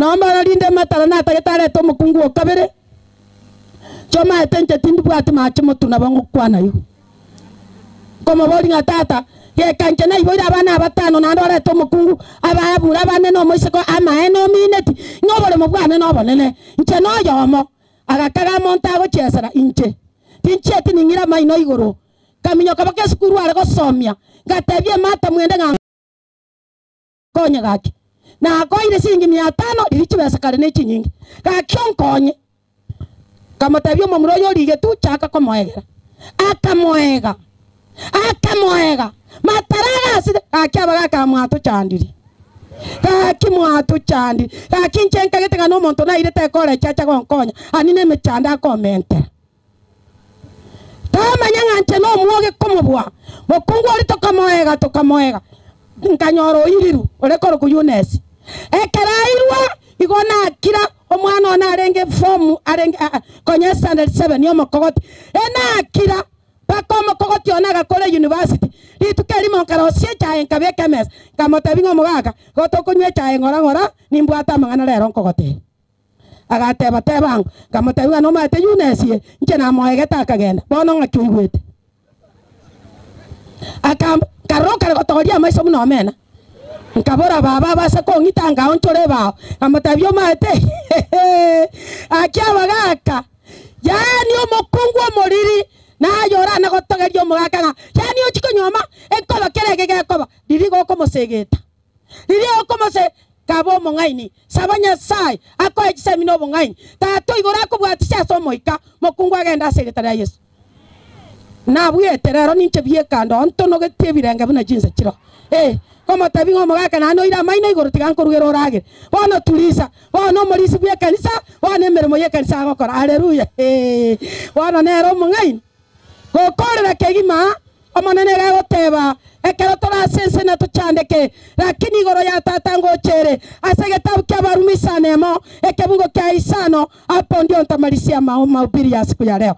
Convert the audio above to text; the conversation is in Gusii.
Nao bono rinde matara natagete arete omokungu o kabere, nchomaete inche tindibwati mache motwe nabo ngokwana ayio. Nkomoboria ng'a tata, geka inche naiboire abana abatano naende orete omokungu abae bure abane na omoiseke amaene omineti, ng'a oboremo bwane nobonene, inche noyomo. Agakaga omonto agochiesera inche, tinchieti ning'ire amaino igoro. Nkaminyoka mpaka esukuru are gosomia, ngatebia emata mwende ng'a nkonye gaki. Nakoeire siringi mia tano riria chibesa kare ne chinyinge, gaki onkonye. Nkamotebia omomura oyo origetwe chaka komoegera. Akamoega, akamoega, matara agasire, gaki abagaka mwatochandirie. Gaki mwatochandirie, gaki inche nkagete ng'a nomonto nairete ekorechi acha gonkonya, ani nemechando akomentera. Tamanya ng'a inche nomwoge komobua, mokungu oria tokamoega, tokamoega, nkanyora oirirwe, ore korokwa Eunice. Ekero airwa, igo nakira, omwana one arenge form arenge konya standard seven omokogoti, enakira mpaka omokogoti one agakora university. Rituko erimo nkarosia echae nkabeka emesa, nkamotebia ng'a omogaka, igo tokonywa echae ng'ora ng'ora, nimbwate amang'ana rero nkogotebia. Agateba, Teba ango. Nkamotebia ng'a nomaete Eunice eye, inche namoegete akagenda, bono ng'aki oigwete? Akamba, nkarora okare gotogoria amaiso buna omena. Nkabora, Baba abase kong'ita nkaonchora ebao. Nkamotebia, Omaete, gaki abagaka, yaani omokungu omoriri, naye orane gotogeria omogaka ng'a yaani ochie konyuoma, enkoba kera eke gekoba, riria igo okomosegeta. Riria okomose kaba omong'aini, saba Nyasae akoe chisemi na obong'aini. Tata o igoro akobwatisia ase omoika, mokungu agende ase erieta ria Yeso. Nabuete rero ninche bieka ndo ntonogetie ebirenge buna chinsa chiroo. Ee, nkomotebi ng'a omogaka naende oire amaino igoro tiga nkorugere oragere. Bono turisa, bono omorisia bw'ekanisa, bono emeremo y'ekanisa agokora. Haleluya! Ee, bono nere omong'aini. Gokoorera kegima, Omonene iga agoteba, Ekero tore ase ense natochandeke, lakini igoro ya Tata ngocha ere. Ase egetabu ki'Abarumi isano emo, ekebungo kia isano, hapo ndio ntamalisia mahubiri ya siku ya leo.